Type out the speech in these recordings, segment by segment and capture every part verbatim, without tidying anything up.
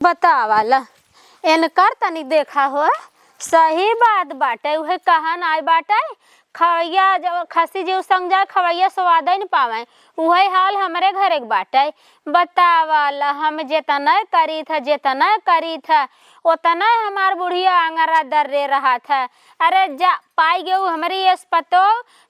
बतावा ला, इनकर तनी देखा हो, सही बात बाटे, उहे कहा नाय बाटे, खवैया जब खस्सी जीव संग जाए, खवैया स्वादे न पावे, उहे हाल हमरे घरे के बाटे। बतावा ला, हम जेतने करीत ह, जेतने करीत ह, ओतने हमार बुढ़िया अंगरा दर्रे रहत ह। अरे जा, पाई गेऊ हमरी एस पतो,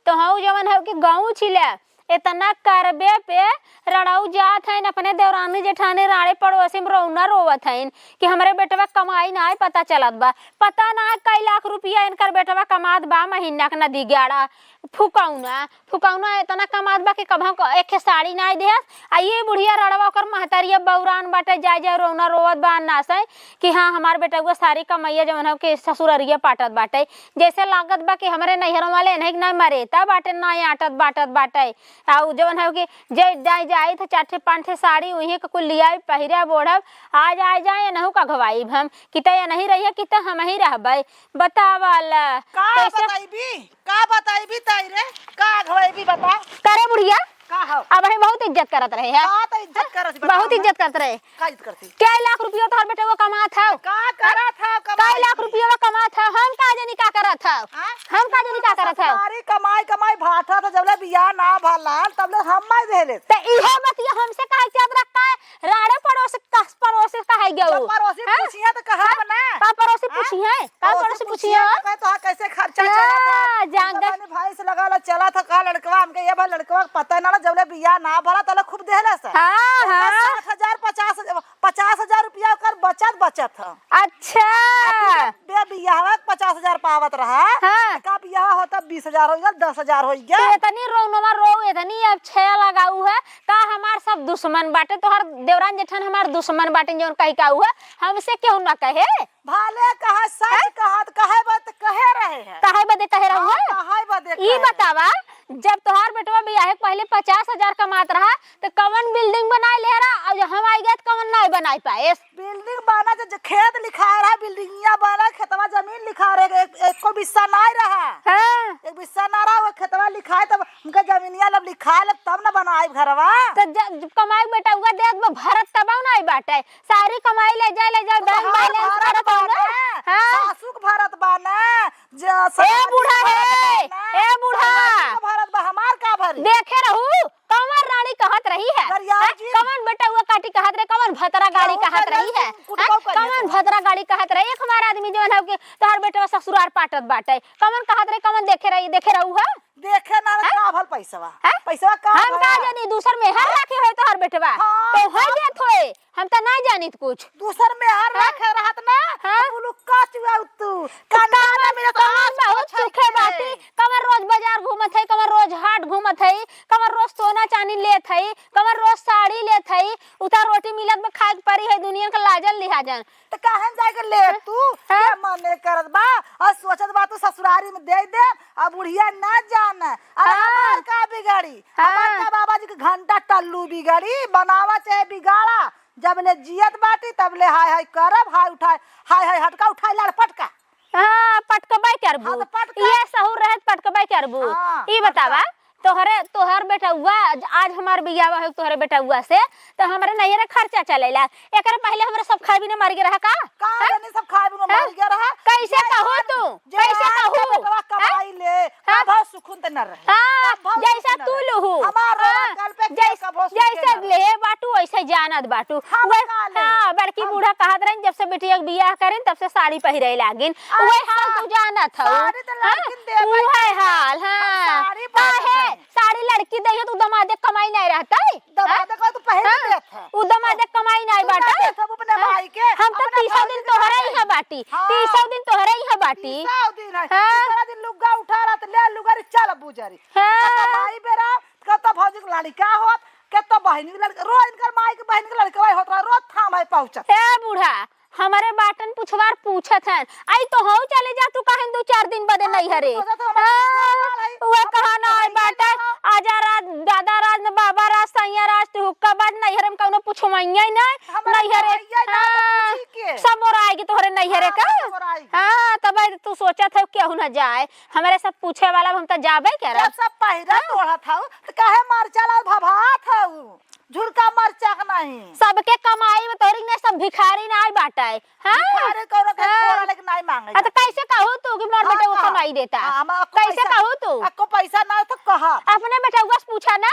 तो हऊ जवन हऊ कि गाँव छिले, एतना करबे पे रड़ऊ जात हइन, अपने देवरानी जेठानी राड़े पड़ोसी में रोउना रोवत हइन कि हमरे बेटवा कमाई नाय पता चलत बा। पता नाय कई लाख रुपया इनकर बेटवा कमात बा महीना के नदी ग्यारह। फुकौना, फुकौना एतना कमात बा कि कबहूँ क-, एक ठे साड़ी नाय देहस। आ ये बुढ़िया रड़वा ओकर महतरिया बौरान बाटे, जाय जाय रोउना रोवत बा अन्ना से कि हाँ, हमार बेटवा सारी कमैया जवन हउ कि ससुररिया पाटत बाटे। जैसे लागत बा कि हमरे नैहरों वाले एनही के नाय मरेता बाटे, नाय आटत बाटत बाटे। आ उ जवन हउ कि जे जाई, जाई त चार ठे पाँच ठे साड़ी उहीं के कुल लियाई, पहिरब ओढ़ब, आ जाए जाए एनहू का घवाइब हम, कि त एनही रहिए कि त हमही रहबै। बतावा ला, का कैसे बताइबी? का बताइबी ताई रे? का घवाइबी बता? करे बुढ़िया, का हौ? अबहीं बहुत इज्जत करत रहे है। का त इज्जत करत बा, बहुत बतावा। इज्जत करत रहे। का इज्जत करती? कई लाख रुपया तोहर बेटवा कमात हौ? का करत हौ कमाई कई लाख के? रुपया कमात हौ, हम का जानी का करत हौ? हाँ? हम का जानी का करत हौ? सारी कमाई, कमाई भाठा त जबले बियाह ना भला, तबले हम माई देले। त इहे बतिया हमसे काहे चाहत रहा, का राड़े पड़ोस, कस पड़ोस कहे गऊ? जब पड़ोसी हाँ? पूछिहे त कहब हाँ? ना। का पड़ोसी हाँ? पूछिहे? का पड़ोसी पड़ोसी पूछिहे? पूछिहे त कहे तोहार कैसे खर्चा हाँ, चलत है? जान हम दे। कहनी भाई से लगा ला चलत है, का लड़कवा हमके ये भाई लड़कवा के पता ना, जबले बियाह ना भला तबले खूब देहले से। हाँ, ओकर हाँ। साठ हजार, पचास हजार, पचास हजार रुपया ओकर बचत, बचत ह। अच्छा। अभी जब बे बियाहवा के पचास हजार पावत रहा, हाँ। त का बियाह होता बीस हजार होइ गया, दस हजार होइ गया। तो इतनी रोनवा रो, इतनी अब छया लगाऊ है, का हमार सब दुश्मन बाटे, तोहर देवरान जेठान हमार दुश्मन बाटे, जौन कही का हुआ, हमसे केहू ना कहे। भले कहा, सच हाँ? कहा, त कहे बा त कहे रहे हैं। कहे बदे कहे रहू हाँ, है? कहे बदे ई कहे रहे। बतावा, जब तोहार बेटवा बियाहे के पहिले पचास हजार कमात रहा, त कवन building बनाए ले रहा, और जब हम आई गए त कवन नाय बनाए पाएस? Building बना, जो, जो खेत लिखाए रहा, बिल्डिंगिया बना, खेतवा जमीन लिखा रहे, एक, एको बिस्सा नाय रहा। हाँ। एक बिस्सा ना रहा, वो खेतवा लिखाए, तब उनका जमीनिया लब लिखाए लब, तब न बनाए घरवा। त ज-, जब कमाई बेटवा देत बा, भरत तब नाय बाटे, सारी कमाई ले जाए, ले जाए, तो बैंक हमार balance भरत करत बा हूँ ना। ना, हाँ। सासू के भरत बा ना, ज-, ए सासू बूढ़ा के भरत है, बा ना, ए बूढ़ा। सासू के भरत बा, हमार का भरी? देखे रहू, कवन रानी कहत रही है? गरियाई हैं? जी। कवन बेटवा काटी कहत रहे, कवन भतरा गाड़ी कहूँ कहत गरियाई रही है? जी, कुटुम्बा हैं? करिए कवन तो। भतरा गाड़ी कहत रही? एक हमार आदमी जवन है कि तोहर बेटवा ससुरार पाटत बाटे, कवन कहत रही, कवन देखे रही, देखे रहू है? देखे ना रे, हैं? का भल पैसवा? हैं? पैसवा का हम का भला? जानी, दूसर मेहर हाँ? राखे होए तोहर बेटवा। हाँ, तो हो हाँ। जात होए, हम त ना जानित कुछ। दूसर मेहर हाँ? राखे रहत ना, हाँ? तो बुलुक्का चुआ तू। तो कंधा कमर, ना मिलत कमर हाथ बहुत पोछा सुखे के। बाटी, कमर रोज बाजार घूमत है, कमर रोज हाट घूमत है, कमर रोज सोना चानी लेत है, कमर रोज साड़ी लेत है, उतार रोटी मिलत बा खाए के परी है, दुनिया के लाजल लिहाजन। त काहे न जाए के ले हाँ? तू? हाँ? के मने करत बा? और सोचत बा तू ससुरारी में दे दे, अब बुढ़िया ना जाने। अरे हाँ। हमार का बिगाड़ी? हाँ। हमार का बाबा जी के घंटा टल्लू बिगाड़ी? बनावा चाहे बिगाड़ा, जब ले जियत बाटी तब ले हाय हाय करब, हाय उठाए, हाय हाय हटका उठाए लड़पटका। हाँ, पटकबे करबू। हाँ, तो पटका। ये सहूर रहत पटकबे करबू। हाँ, ई बतावा, पटका। तोहरे, तोहर बेटउआ आज, आज हमार बियाह हो तोहरे बेटउआ से, तो हमरे नैहरे खर्चा चलेला। एकरे पहिले हमरे सब खाए बिना मर गए रहा का? का हैं? जाने सब खाए बिना हैं? मर गया रहा? कैसे ये कहू आज, तू? ये कैसे आज कहू? के बेटवा हाँ? कमाई ले, हाँ? कब हो सुकून त न रहे। हाँ, कब हो जैसा सुकून न तू रहे। लूहू। हमार रोवा हाँ, कल पे के जैस-, कब हो सुकून जैसे न रहे। ले बाटू, वैसे जानत बाटू। हम वह, का ले? हाँ, बड़की हम बूढ़ा कहत रहिन, "जब से बिटिया के बियाह करेन, तब से साड़ी पहिरे लागिन।" अरे वही हाल सा-, तू जानत हऊ। साड़ी त हाँ? लड़किन देबे उहे करी। हाल, हम हाँ। साड़ी काहे? पहिरत हई। साड़ी लड़की दइहे, तू दमादे कमाई नाहीं रहतइ? दमादे हाँ? का तू पहिर हाँ? देत है। उ दमादे कमाई नाहीं तू ना बाटे? देत हऊ अपने हाँ? माई के, हम तो अपने तीसौ भौजी दिन के तोहरे माई। इहाँ बाटी। हाँ। तीसौ दिन तोहरे इहाँ बाटी। तीसौ दिन है। हाँ। तीसरा दिन लुग्गा उठा रहत, ले लुगरी चल बुजरी। हाँ। कतो माई बेरा, कतो भौजी के लड़िका होत, कतो बहिनी के लड़िका, रोज इनकर माई के बहिनी के लड़िका होत रहा, रोज थाम है पहुँचत। ए बूढ़ा, हमरे बाटन पुछवार पूछत हन। आई तो हऊ चले जा, तू काहे दू चार दिन बदे हाँ, नैहरे? तू तो सोचत हो, हमारे हाँ, नैहरे बाढ़ है। उहे हम कहा ना नैहरे आई बाटे, जाओ। आजा राज, दादा राज, न बाबा राज, सैया राज, तू हुक्का बाट, नैहरे में कौनो पुछवैया ही नहीं। हमारे नैहरे, नैहरे जाओ तो हाँ, पूछी के? सब ओर आएगी तोहरे नैहरे हाँ, का? सब ओर आएगी। हाँ, तब आई तू सोचत है केहू ना जाए, हमरे सब पूछे वाला, हम तो जाबे करब। जब सब पहिरा हाँ? ओढ़त हऊ, तो काहे मरचा लाल भभात हऊ? झुरका मरचा के नहीं। सबके कमाई में तोरी ने सब भिखारी ना आई बाटे, हाँ? भिखारी कौनो के हाँ। खोरा लेके नहीं मांगे। आ, तो कैसे कहू तू कि मोर बेटे वो हाँ, कमाई देता? हाँ, हम आपको कैसे पैसा, कहू तू? आपको पैसा ना तो कहा। अपने बेटउआ से पूछा ना।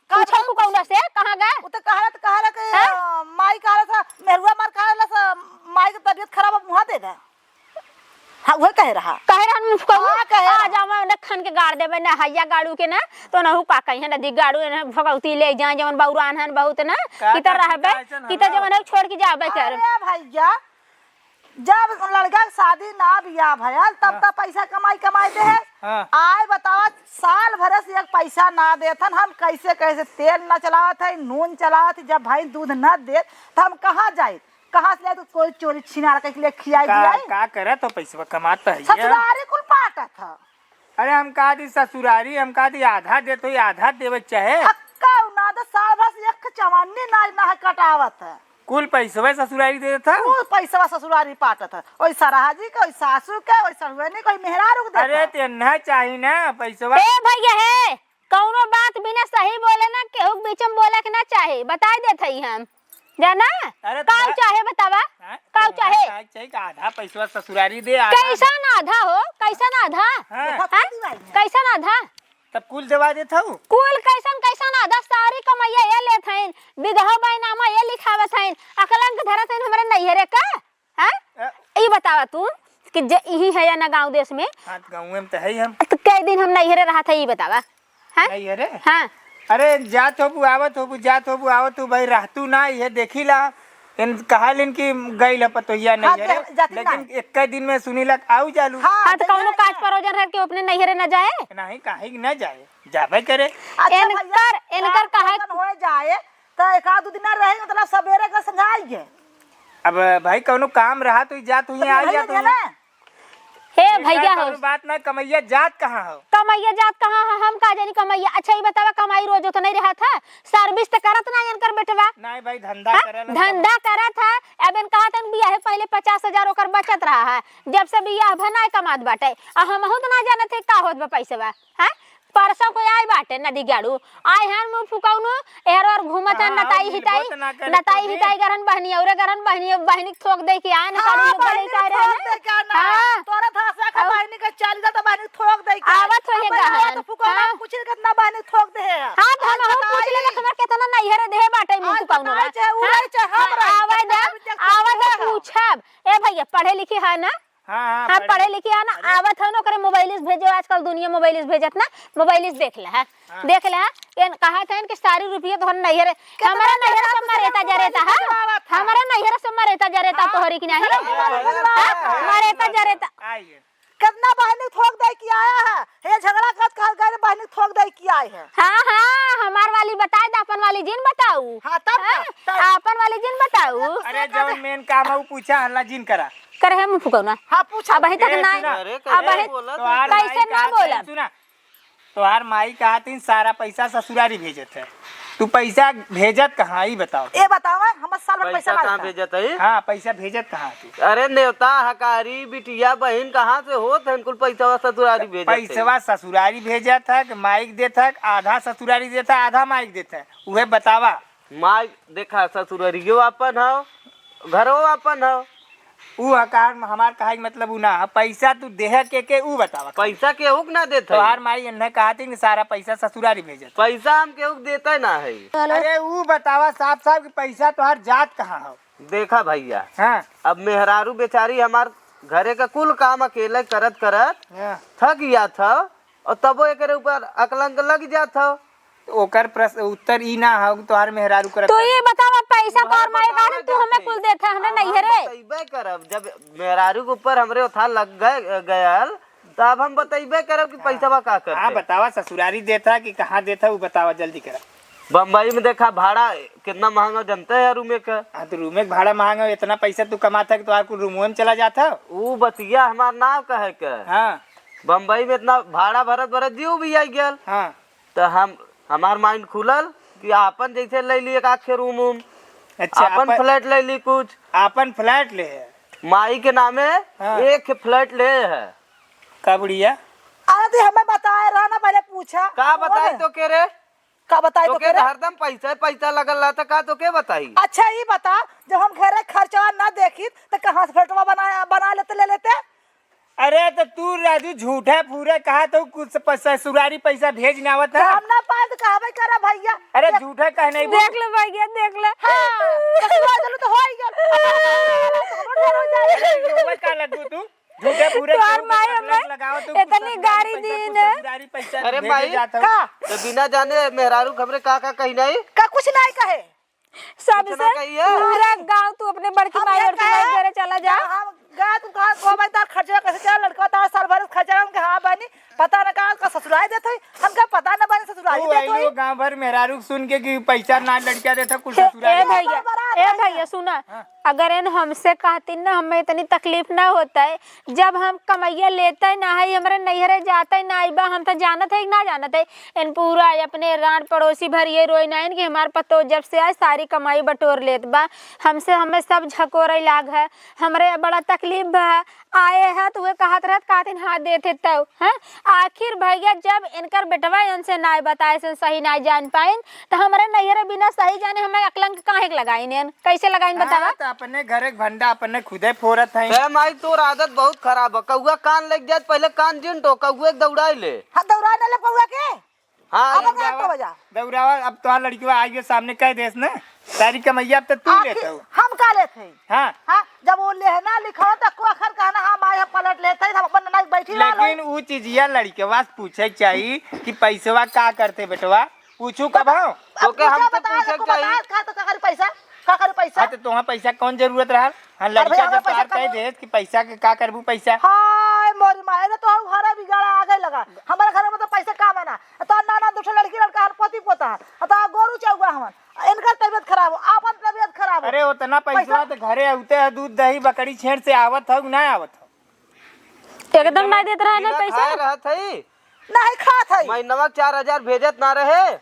का पूछा बताऊँ तू कौन से? कहाँ गए? वो तो कहा रहा, तो कहा रहा कि, हाँ? अ, माई कहा रहा था, मेहरुआ मार कहा रहा था, माई की तबीयत खराब है, मुँह दे दे। हाँ, उहे कहे रहा। कहे रहन मुँह फुकौनू, हाँ, कहे आ रहा। जावा, न खन के गाड़ देबे, न हैया गाड़ू के न, तो नहु का कहिए, न दी गाड़ू, न भगौती ले जाए, जवन बौरान हन बहुत न, का कि त का रहबे, का ऐसन कि त हला? जवन है छोड़ के जाबे कर। अरे भैया, जब लड़का के शादी ना बियाह भयल, तब हाँ। त पैसा कमाई, कमाई दे है। हाँ। आए बतावा, साल भर से एक पैसा ना देथन, हम कैसे, कैसे तेल ना चलावत है, नून चलावत है, जब भाई दूध ना दे, त हम कहाँ जाए? कहाँ से ले तू कोई चोरी छिनार के ले खियाई का, दिया है? का करत हो पैसवा? कमात तो है ये। ससुरारी कुल पाटत ह। अरे हम कहा दी ससुरारी, हम कहा दी आधा देत हो, आधा देवे चाहे। अक्का ना तो साल भर से एक चवन्नी ना, ना है कटावत है। कुल पैसवा ससुरारी दे देत ह? कुल पैसवा ससुरारी पाटत है। ओई सरहा जी के, ओई सासू के, ओई सड़ुआनी के, ओई मेहरारू के देत अरे है। तेन्हा चाही ना पैसवा। ए भैया हे, कौनो बात बिना सही बोले ना, केहू के बीच में बोले के ना चाही, बताई देत हई हम, जाना? अरे काऊ तुम्हार- चाहे बतावा? हाँ, काऊ तुम्हार चाहे? काहे चाही कि आधा पैसवा ससुरारी दे, आधा कैसन आधा हो? कैसन आधा? हाँ। हाँ? कैसन आधा? तब कुल देवा देत हऊ? कुल कैसन, कैसन आधा? सारी कमैया ये लेत हईन, बिगहो बैनामा ये लिखावत हईन, अकलंक धरत हईन हमरे नैहरे का? हैं? अ- ई बतावा तू कि जे इही है या ना गाँव देश में? हाँ, तो गाँव में तो है ही हम। तो कई दिन हम नैहरे रहा था, ई बतावा। हैं? नैहरे? हाँ। अरे, जात होबू, आवत होबू, जात होबू, आवत होबू, भाई, रहतू ना, ये देखी ला। इन कहा लिन कि गइल है पतोहिया हाँ, नैहरे, दे-, जाती लेकिन ना। एक दिन में सुनी ला, आऊ जालू। हाँ, हाँ, तो कौनो काज परोजन है कि अपने नैहरे न जाए? नहीं, काहे कि न जाए, जाबे करे। अच्छा, इनकर, भैया, इनकर काज कहा परोजन हो जाए, त एक आध दू दिन ना रहे, मतलब सबेरे का संझा आइए। अब भाई कौनो काम रहा तो ई जात हुई, तो आई जात हुई। हे भैया हो। कौनो बात ना, कमैया जात कहाँ हो? कमैया जात कहाँ हो? हम का जानी कमैया। अच्छा ई बतावा, कमाई रोज तो नहीं रहा था, सर्विस तो करत ना इनकर बेटवा। नहीं भाई, धंधा हाँ? करत है। धंधा करत है। अब इन कहा तन बियाहे पहले पचास हजार ओकर बचत रहा है, जब से बियाह भा ना कमात बाटे, आ हमहू तो ना जानत है का होत बा पैसवा। हैं? परसों को आए बाटे नदी गाड़ू, आए हन मुँह फुकौनू, एहर ओर घूमत हन, हाँ, नताई हिताई, नताई हिताई गरहन बहनी, औरे गरहन बहनी, बहनी के थोक दे के आए न, हाँ, साड़ी लुग्गा लेके आए रहे ना। हाँ। तोरा धासा का बहनी के चाली दा तो बहनी थोक दे के आवत हो ये गहन। तो फुकौना हाँ। पूछ ले कितना बहनी थोक दे है। हाँ, तो हम पूछ ले हमार कितना नैहर दे बाटे मुँह फुकौनू। चाहे उ रहे, चाहे हम रहे, आवे दा, आवे दा पूछब। ए भैया, पढ़े लिखे है ना? हाँ, हाँ, हाँ, पढ़े लिखे है ना, आवत है ना, ओकरे मोबाइल से भेजो, आजकल दुनिया मोबाइल से भेजत ना, मोबाइल से देख ले है, हाँ। देख ले है, ये कहत है कि सारी रुपया तोहर नैहरे, हमारा नैहर से मरेता जरेता है, हमारा नैहर से मरेता जरेता तोहरी की नहीं, हाँ, मरेता जरेता। कितना बहनी थोक दे के आया है, ये झगड़ा करत कहल गए बहनी थोक दे के आए है। हाँ, हाँ, हमार वाली बताए द, अपन वाली जिन बताऊ। हाँ, तब हाँ, का? तब। अपन वाली जिन बताऊ। अरे, जौन मेन काम है, वो पूछा, हल्ला जिन करा। करे है मुँह फुकौना। हाँ, पूछा। अबहीं तक ए, ना, सुना। अरे, अबहीं कैसे बोलत तोहार कैसे माई ना कहा बोलब? सुना, तोहार माई कहा तीन सारा पैसा ससुरारी भेजत है, तू पैसा भेजत कहाँ, ई बताओ। ए बतावा, हमर साल भर पैसा पैसा ना कहाँ देता। भेजत है? हाँ, पैसा भेजत कहाँ तू? अरे, नेवता, हकारी, बिटिया, बहिन, कहाँ से होत है, कुल पैसा ससुरारी भेजत है? पैसवा ससुरारी भेजत है कि माई के देत है, आधा ससुरारी देत है, आधा माई के देत है, उहे बतावा। माई, देखा, ससुररियो आपन हौ, घरो आपन हौ। ऊ ह, का हमार कहे के मतलब ऊ ना ह, पैसा तू देह के, के ऊ बतावा। पैसा केहू के ना देत है। तोहार माई एन्हे कहत ही कि सारा पैसा ससुरारी भेजत। पैसा हम केहू के देते ना है। अरे ऊ बतावा साफ साफ कि पैसा तोहार जात कहाँ हो? देखा भैया, हाँ। अब मेहरारू बेचारी हमार घरे का कुल काम अकेले करत करत हाँ। थक गया था, और तबो एकरे ऊपर अकलंक लग जात हौ। तो ओकर प्रश्न, उत्तर ई ना हौ कि तोहार मेहरारू करत तू हौ। ई बतावा, पैसा तोहार माई काहे तू हमें कुल देत है, हमरे नैहरे? बतइबे करब, जब मेहरारू के ऊपर हमरे ओथा लग गए, गयल, तो अब हम बतइबे करब कि हाँ। पैसवा का करते। हाँ, बतावा, ससुरारी देत है कि कहाँ देत है, उ बतावा, जल्दी करा। बम्बई में देखा भाड़ा कितना महंगा, जनते है रूमे का। हाँ, तो रूमे का भाड़ा महंगा, इतना पैसा तू कमात है कि तोहार कुल रूमो में चला जात है। ऊ बतिया हमार नाव कहे के। हाँ। बम्बई में इतना भाड़ा भरत भरत जीव भी आई गयल। हाँ। तो हम, हमार mind खुलल कि आपन जैसे ले ली एक आखे रूम वूम, अच्छा, आपन आपन flat ले ली कुछ। आपन flat ले है। माई के नामे हाँ। एक flat ले है। का बुढ़िया? अरे तो हमें बताए रहा ना, पहले पूछा। का बताई तो के रे? का बताई तो तोके के रे? हरदम पैसा, पैसा लगल रहता, का तोके बताई? अच्छा, ई बता, जब हम घरे खर्चवा ना देखित, त कहाँ से फ्लैटवा बना, बना लेते, ले लेते? अरे, त तू राजू झूठा फूरा कहा तो कुछ प-, ससुरारी पैसा भेज ना आवत है। हम ना पाए त कहबे करा भैया। अरे, देख, झूठा कह नहीं देख बोल। ले भैया, देख ले। हाँ, ससुराल चलू तो हो ही गल। अब हमरो डर हो जाए। अरे, रोवे का लगू तू? झूठे फूरे तोहार केहू के माई मतलब हमें लगाओ तो कुछ इतनी ससुरारी गाड़ी पैसा, दीन कुछ है। ससुरारी पैसा अरे भेजे माई, जात हो। का? तो बिना जाने मेहरारू हमरे का का कही नहीं? का कुछ नहीं कहे? सबसे कुछ ना कही है? पूरा गाँव तू अपने बड़की हम माई ये और की माई कहे, घरे चला जा। हम गा तू कहाँ को भाई तार खर्चा कैसे चला, लड़का तार साल भर खर्चा हम कहा बनी, पता न का, का ससुराल देत है, हमका पता न बनी ससुराल तू देत है। आइलो गाँव भर मेहरारू सुन के कि पैसा ना लड़का देत है, कुछ हे, ससुराल ए देत है। भैया, बड़ा ए बात है। भैया, सुना। हाँ। अगर एन हमसे कहतीन ना, हमें इतनी तकलीफ ना होतइ। जब हम कमइया लेतइ ना हइ, हमरे नइहरे जातइ ना हइ बा, हम त जानत हइ कि ना जानत हइ। एन पूरा अपने रान पड़ोसी भर ये रोइ नाइन कि हमार पतोह जब से आए, सारी कमाई बटोर लेत बा। हमसे, हमें सब झकोरइ लाग है। हमरे बड़ा तकलीफ बा। आए है त उहे कहत रहत, कहतीन, "हाँ, देत है तउ।" हैं? आखिर भइया, जब इनकर बेटवा इनसे नाय बताए से सही नाय जान पाइन, त हमरे नइहरे बिना सही जाने हमें अकलंक काहे के लगाइन एन? कैसे लगाइन बतावा? हाँ, त अपने घरे के भंडा अपने खुदे फोरत हैं। ए माई, तोर आदत बहुत खराब है। कौआ कान लग जाए, पहले कान जिन टो, कौआ के दौड़ाई ले। हाँ, दौड़ाई ना ले कौआ के। हाँ, अब ये कान दौड़ावा, को बजा। दौड़ावा, अब तोहार लड़कवा आइए सामने कह देस ना, सारी कमैया अब तो तू आखिर लेत हो। हम का लेत है? हाँ। हाँ, जब वो लेहना लिखा त को आखिर कहना, हाँ, माई हम पलट लेत है, हम अपन ननाई बैठी रहा लेकिन उ चीजिया लड़कवा से पूछे के चाही कि पैसवा का करते बेटवा, पूछू कब हम? अब तोके पूछा हमसे बता, पूछे के को चाही। बता, का तो का करी पैसा? का करी पैसा? हाँ, तो तोहार पैसा कौन जरूरत रहल? हाँ, अरे लड़का भैया, जब हमारे पैसा तोहार कह कब दे कि पैसा के का करबू पैसा? हाय मोरी माई, अरे तो हऊ हरा बिगाड़ा आगे लगा। हमारे घर में तो पैसा काम है ना। तो ना, ना, दूसरे लड़की लड़का हर पोती पोता है। तो गोरू चौगा हवन। इनकर तबीयत खराब हो, आपन तबीयत खराब हो। अरे, उतना पैसा पैसा तो घरे आते है, दूध, दही, बकरी, छेड़ से आवत है, ना आवत है? एकदम ना देत रहे ना बिना पैसा। खाए रहत है। नहीं खात है। महीनवा चार हजार भेजत ना रहे।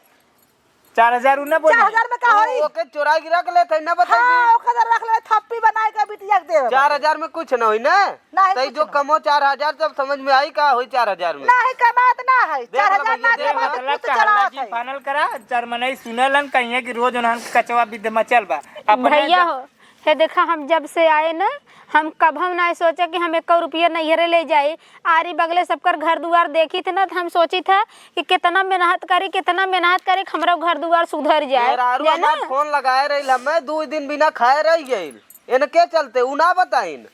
चार हजार उ ना बोली। चार हजार में का होई? ओके चोराई के रख लेत है, ना बताई। हाँ, ओके तो रख ले, थप्पी बनाए के बिटिया के देवे। चार हजार में कुछ ना होई ना। नहीं, तई कुछ जो ना। कमो चार हजार, तब समझ में आई का होई चार हजार में। नहीं, कमात ना है। देख लो चार हजार भैया, ना देख कमात, लो। मतलब कुछ का चलावत हल्ला है। फाइनल करा, चार मनई सुनेलन, कहिए कि रोज उन्हन के कचवा विद्ध मचल बा। अपने भैया जब हो, हे देखा, हम जब से आए ना, हम कभऊ ना सोचे कि हम एको रुपया नैहरे ले जाई। आरी बगले सबकर घर दुआर देखी थे ना, तो हम सोची थे कि कितना मेहनत करी, कितना मेहनत करी कि हमरो घर दुआर सुधर जाए, मेहरारू जाए ना। हमार फोन लगाए रही, हमें दो दिन बिना खाए रह गइल। इनके चलते उ ना बताइन।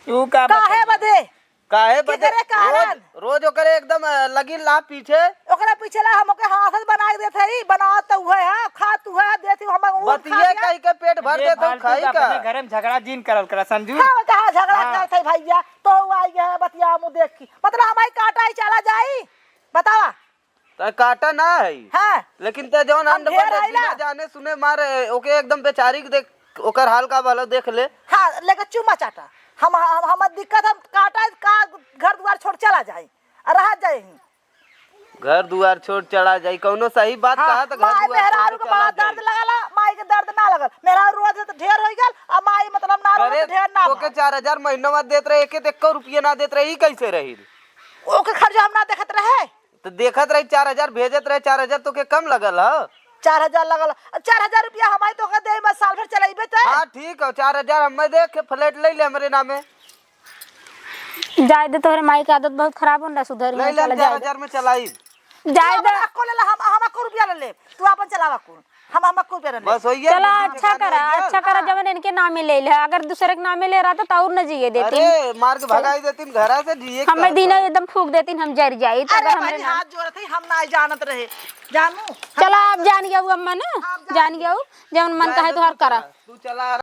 तू का काहे बताई? बदे? काहे बदे? केकरे कारण? रोज, रोज ओकरे एकदम, अ, लगी ला पीछे। ओकरा पीछे ला हम ओके हाथ से बनाए देत हई, बनावत त उहे है, खात उहे है, देत हई हम ऊ बतिये खा लिया। कही के पेट भर ये देत हऊ, फालतू खाई का का? अपने घरे में झगड़ा जिन करल करा, समझू? हाँ, कहाँ झगड़ा हाँ। करत हई भैया? तो आई है बतिया मुँह देख की। मतलब हमारी काटा ही चला जाई? बतावा। त काटा ना है। हाँ। लेकिन त जौन हम अंड ढेर बंड आइला। बिना जाने सुने मारे, ओके एकदम बेचारी के देख, ओकर हाल का भला देख ले। हाँ, लेके चुम्मा चाटा। हम, हम, हमर दिक्कत, हम काटा का घर दुआर छोड़ चला जाई। आ रहा जाई ही। घर दुआर छोड़ चला जाई, कौनो सही बात हाँ, कहा त घर माई दुआर छोड़ मेहरारू के के चला बड़ा दर्द जाई। लगाला, माई के दर्द ना लगल। मेहरारू रोत है त ढेर होई गल, आ माई मतलब ना रोत अरे, त ढेर ना तोके भा। चार हजार महीनवा देत रहे, एके त एको रुपया ना देत रहे, ई कैसे रही? ओके खर्चा हम ना देखत रहे। त देखत रही, चार हजार भेजत रहे, चार हजार तोके कम लगल ह? चार हजार लगल। अब चार हजार रुपया हमारी तोके देई, बस साल भर चलइबे ते। हाँ, ठीक है, चार हजार हमें दे के फ्लैट ले ले हमरे नामे। जाए दे, तोहरे माई के आदत बहुत खराब हो, ना सुधरी ले है, ले, चला जाए दे। चार हजार में चलाई। जाए तू दे। अपन अक्को ले ला, हम, हम अक्को रुपया ले ले। तू अपन चलावा कुल। हम, हम अक्को रुपया ले ले। बस वही है, चला, दो तीन अच्छा हजार करा, ले ले। अच्छा करा, हाँ। जवन इनके नामे ले ले। अगर दूसरे के नामे ले रहा तो, तो और न जिए देती। अरे, मार के भगाई देती घरा से, जिए हमें का दीना करो? एकदम फूक देती, हम जर जाई, तो अरे अगर हमरे भाई, नाम हाथ जोड़त हई, हम ना जानत रहे। जानू, हम चला, ना आप जान गया वो अम्मा ना, आप जान जान गया वो, जवन मन जाए कहे दे तोहार तू करा। चला, तू चला।